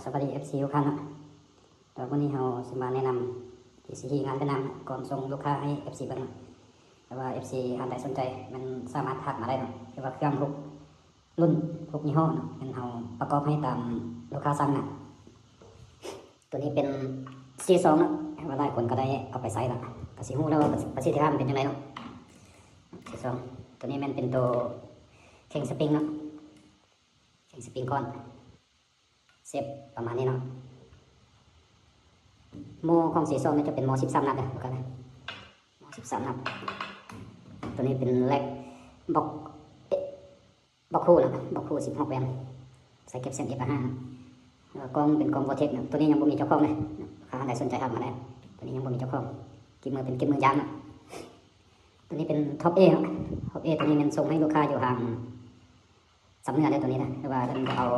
ສະບາຍດີ ເອັຟຊີ ທຸກທ່ານເນາະ. ແລ້ວມື້ນີ້ເຮົາຊິມາແນະນຳ ທີ່ຊິຮີງານເວີຍດນາມ ກ່ອນສົ່ງລູກຄ້າໃຫ້ ເອັຟຊີ ເບິ່ງເນາະ. ແຕ່ວ່າ ເອັຟຊີ ທ່ານໃດສົນໃຈ ແມ່ນສາມາດທັກມາໄດ້ເນາະ. ແຕ່ວ່າເຄື່ອງທຸກລຸ້ນ ທຸກຍີ່ຫໍ້ເນາະ ແມ່ນເຮົາປະກອບໃຫ້ຕາມລູກຄ້າສັ່ງນະ. ຕົວນີ້ເປັນ ເຈສອງ ເນາະ, ແຕ່ວ່າຫຼາຍຄົນກໍໄດ້ເອົາໄປໃຊ້ແລ້ວ ກໍຊິຮູ້ແລ້ວວ່າປະສິດທິພາບມັນເປັນຈັ່ງໃດເນາະ. ເຈສອງ ຕົວນີ້ແມ່ນເປັນໂຕແຂ່ງສະປຣິງເນາະ, ແຂ່ງສະປຣິງກ້ອນ ເຊບປະມານນີ້ເນາະ. ໝໍ້ຂອງ ເຈສອງ ນີ້ຈະເປັນໝໍ້ສິບສາມນັດເດີ ໂອເຄນະ, ໝໍ້ສິບສາມນັດ. ຕົວນີ້ເປັນແລັກບັອກ ເອ ບັອກຄູ່ນະ, ບັອກຄູ່ສິບຫົກແວນ ໃສ່ເກັບສຽງ ເອ ຫ້າ ແລ້ວກໍກ້ອງເປັນກ້ອງ Vortex ນະ. ຕົວນີ້ຍັງບໍ່ມີເຈົ້າຂອງເດ້, ຖ້າທ່ານໃດສົນໃຈທັກມາໄດ້. ຕົວນີ້ຍັງບໍ່ມີເຈົ້າຂອງ, ກິບມືເປັນກິບມືຢາງນະ. ຕົວນີ້ເປັນ Top A ເນາະ, Top A ຕົວນີ້ແມ່ນສົ່ງໃຫ້ລູກຄ້າຢູ່ທາງ ສຳເໜືອເດ້ຕົວນີ້ນະ, ແຕ່ວ່າເພິ່ນບໍ່ເອົາ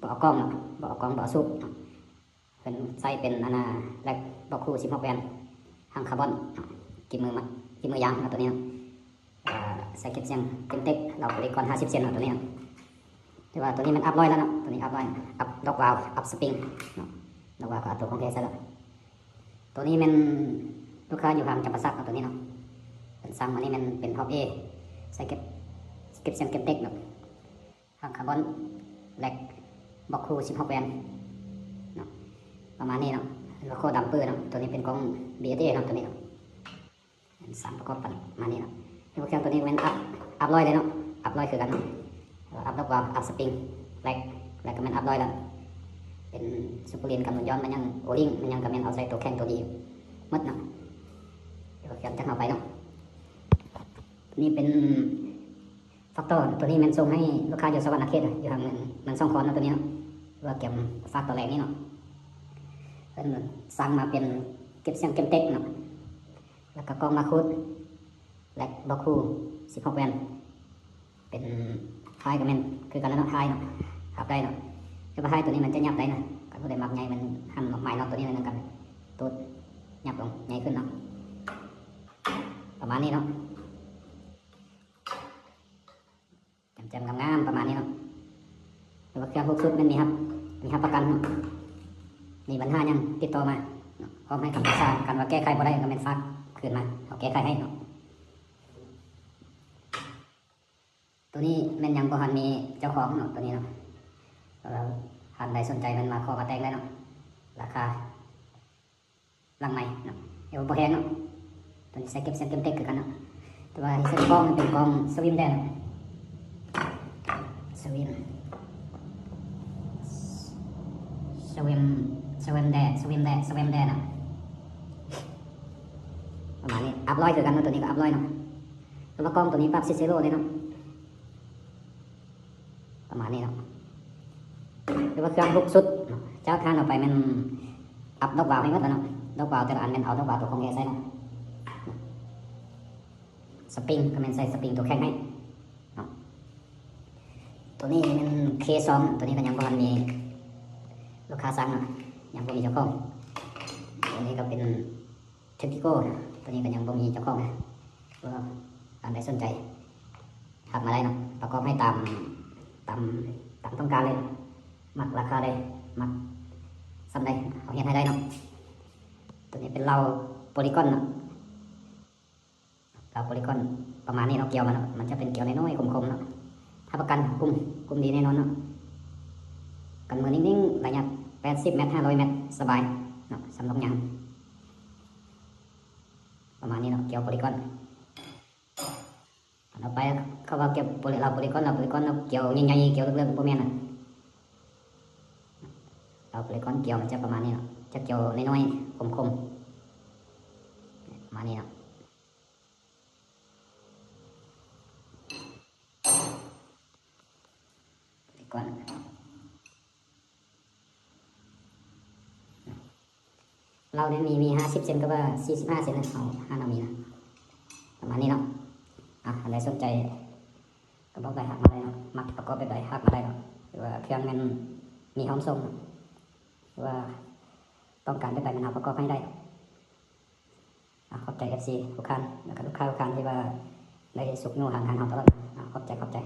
ບໍ່ເອົາກ້ອງເນາະ, ບໍ່ເອົາກ້ອງ ບໍ່ເອົາສູບເນາະ. ເພິ່ນໃຊ້ເປັນອັນນ່າ ແລັກບັອກຄູ່ສິບຫົກແວນ ຫາງຄາບອນເນາະ, ກິບມືມາ ກິບມືຢາງເນາະຕົວນີ້ເນາະ. ເອີ ໃສ່ເກັບສຽງເຕັມເຕັກ ລາວໂພລີກອນຫ້າສິບເຊັນເນາະຕົວນີ້ເນາະ. ແຕ່ວ່າຕົວນີ້ມັນອັບຮ້ອຍແລ້ວເນາະ, ຕົວນີ້ອັບຮ້ອຍ ອັບດັອກວາວ ອັບສະປຣິງເນາະ, ດັອກວາວກໍເອົາຕົວຂອງແທ້ໃສ່ແລ້ວ. ຕົວນີ້ແມ່ນລູກຄ້າຢູ່ທາງຈຳປາສັກເນາະ ຕົວນີ້ເນາະ, ເພິ່ນສັ່ງມານີ້ແມ່ນເປັນ Top A ໃສ່ເກັບ ເກັບສຽງເຕັມເຕັກເນາະ, ຫາງຄາບອນ ແລັກບັອກຄູ່ສິບຫົກແວນເນາະ ປະມານນີ້ເນາະ. ເປັນໂລໂກ້ດຳປຶ້ເນາະ, ຕົວນີ້ເປັນກ້ອງ ບີເອສເອ ເນາະ ຕົວນີ້ເນາະ. ເປັນສາມປະກອບປະມານນີ້ເນາະ. ແລ້ວເຄື່ອງຕົວນີ້ແມ່ນອັບ ອັບຮ້ອຍເລີຍເນາະ, ອັບຮ້ອຍຄືກັນເນາະ, ອັບດັອກວາວ ອັບສະປຣິງ ແລັກ ແລັກກໍແມ່ນອັບຮ້ອຍແລ້ວ. ເປັນຊຸບເປີລິນກັບໝູນຍ້ອນ ມັນຍັງໂອລິງ ມັນຍັງກໍແມ່ນເອົາໃສ່ຕົວແຂງຕົວດີໝົດເນາະ. ແລ້ວກໍເຄື່ອງຈັກເອົາໄປເນາະ. ນີ້ເປັນຟາກຕໍ່ ຕົວນີ້ແມ່ນສົ່ງໃຫ້ລູກຄ້າຢູ່ສະຫວັນນະເຂດ ຢູ່ທາງເມືອງ ເມືອງສອງຄອນເນາະ ຕົວນີ້ເນາະ, ວ່າກຽມຝາກຕອນແລກນີ້ເນາະ. ເພິ່ນສັ່ງມາເປັນເກັບສຽງເຕັມເຕັກເນາະ, ແລ້ວກໍກ້ອງມາຄູດ ແລັກບັອກຄູ່ສິບຫົກແວນ ເປັນທ້າຍກໍແມ່ນຄືກັນແລ້ວເນາະ, ທ້າຍເນາະ ພັບໄດ້ເນາະ. ແຕ່ວ່າທ້າຍຕົວນີ້ມັນຈະຫຍັບໄດ້ນະ, ຄັນຜູ້ໃດມັກໃຫຍ່ ມັນຫັນໝາຍລັອກຕົວນີ້ໜ້ອຍໜຶ່ງ ກໍຕູດຫຍັບລົງໃຫຍ່ຂຶ້ນເນາະ, ປະມານນີ້ເນາະ. ແຈ່ມໆ ງາມໆ ປະມານນີ້ເນາະ. ແຕ່ວ່າເຄື່ອງທຸກຊຸດແມ່ນມີຮັບ ມີຮັບປະກັນເນາະ, ມີບັນຫາຫຍັງຕິດຕໍ່ມາເນາະ, ພ້ອມໃຫ້ຄຳປຶກສາ. ຄັນວ່າແກ້ໄຂບໍ່ໄດ້ກໍແມ່ນຝາກຄືນມາ ເຮົາແກ້ໄຂໃຫ້ເນາະ. ຕົວນີ້ແມ່ນຍັງບໍ່ທັນມີເຈົ້າຂອງເນາະ ຕົວນີ້ເນາະ. ຖ້າທ່ານໃດສົນໃຈແມ່ນມາຂໍມາແຕ່ງໄດ້ເນາະ, ລາຄາ ຫຼັງໃໝ່ເນາະ, ແຕ່ວ່າບໍ່ແພງເນາະ. ຕົວນີ້ໃສ່ເກັບສຽງເຕັມເຕັກຄືກັນເນາະ, ແຕ່ວ່າທີ່ໃສ່ກ້ອງເປັນກ້ອງສະວິມແດນເນາະ, ສະວິມ ສະວິມ ສະວິມແດນ ສະວິມແດນ ສະວິມແດນເນາະ. ປະມານນີ້ ອັບຮ້ອຍຄືກັນເນາະ, ຕົວນີ້ກໍອັບຮ້ອຍເນາະ. ແຕ່ວ່າກ້ອງຕົວນີ້ປັບເຊໂລເດ້ເນາະ, ປະມານນີ້ເນາະ. ແຕ່ວ່າເຄື່ອງທຸກຊຸດ ຈາກທ່ານເອົາໄປແມ່ນອັບດັອກວາວໃຫ້ໝົດແລ້ວເນາະ, ດັອກວາວແຕ່ລະອັນແມ່ນເອົາດັອກວາວຕົວຂອງແທ້ໃສ່ເນາະ, ສະປຣິງກໍແມ່ນໃສ່ສະປຣິງຕົວແຂງໃຫ້ເນາະ. ຕົວນີ້ແມ່ນເຄສອງ ຕົວນີ້ກໍຍັງບໍ່ທັນມີລູກຄ້າສັ່ງເນາະ, ຍັງບໍ່ມີເຈົ້າຂອງ. ຕົວນີ້ກໍເປັນ ເທັກນິໂກ ຕົວນີ້ກໍຍັງບໍ່ມີເຈົ້າຂອງນະ, ຖ້າທ່ານໃດສົນໃຈທັກມາໄດ້ເນາະ, ປະກອບໃຫ້ຕາມ ຕາມ ຕາມຕ້ອງການເລີຍ, ມັກລາຄາໃດ ມັກສ່ຳໃດ ເຮົາເຮັດໃຫ້ໄດ້ເນາະ. ຕົວນີ້ເປັນເລົາໂພລີກອນເນາະ, ເລົາໂພລີກອນປະມານນີ້ເນາະ. ກຽວມັນເນາະ ມັນຈະເປັນກຽວນ້ອຍໆ ຄົມໆ ເນາະ, ຮັບປະກັນກຸ້ມ ກຸ້ມດີແນ່ນອນເນາະ. ກັນມືນິ່ງໆ ໄລຍະແປດສິບແມັດ ຫ້າຮ້ອຍແມັດ ສະບາຍເນາະ, ສຳລັບຍາງ ປະມານນີ້ເນາະ ກຽວໂພລີກອນ. ອັນຕໍ່ໄປ ເຂົາວ່າກຽວໂພລີ ເລົາໂພລີກອນ ເລົາໂພລີກອນ ເນາະ ກຽວໃຫຍ່ໆ ກຽວເລິກໆ ບໍ່ແມ່ນນະ. ເລົາໂພລີກອນກຽວມັນຈະປະມານນີ້ເນາະ, ຈະກຽວນ້ອຍໆ ຄົມໆ ປະມານນີ້ເນາະ. ກ່ອນ ເລົານີ້ມີ ມີຫ້າສິບເຊັນກັບວ່າສີ່ສິບຫ້າເຊັນນະ, ເຮົາ ຮ້ານເຮົາມີນະ ປະມານນີ້ເນາະ. ອ່ະ ອັນໃດສົນໃຈກໍບອກໄດ້ ທັກມາໄດ້ເນາະ, ມັກປະກອບແບບໃດທັກມາໄດ້ເນາະ, ຫຼືວ່າເຄື່ອງແມ່ນມີພ້ອມສົ່ງ ຫຼືວ່າຕ້ອງການແບບໃດ ແມ່ນເຮົາປະກອບໃຫ້ໄດ້. ອ່ະ ຂອບໃຈເອັຟຊີທຸກທ່ານ ແລ້ວກໍລູກຄ້າທຸກທ່ານທີ່ວ່າໄດ້ຊຸກຍູ້ຫາງານເຮົາຕະຫຼອດ. ອ່ະ ຂອບໃຈ ຂອບໃຈ.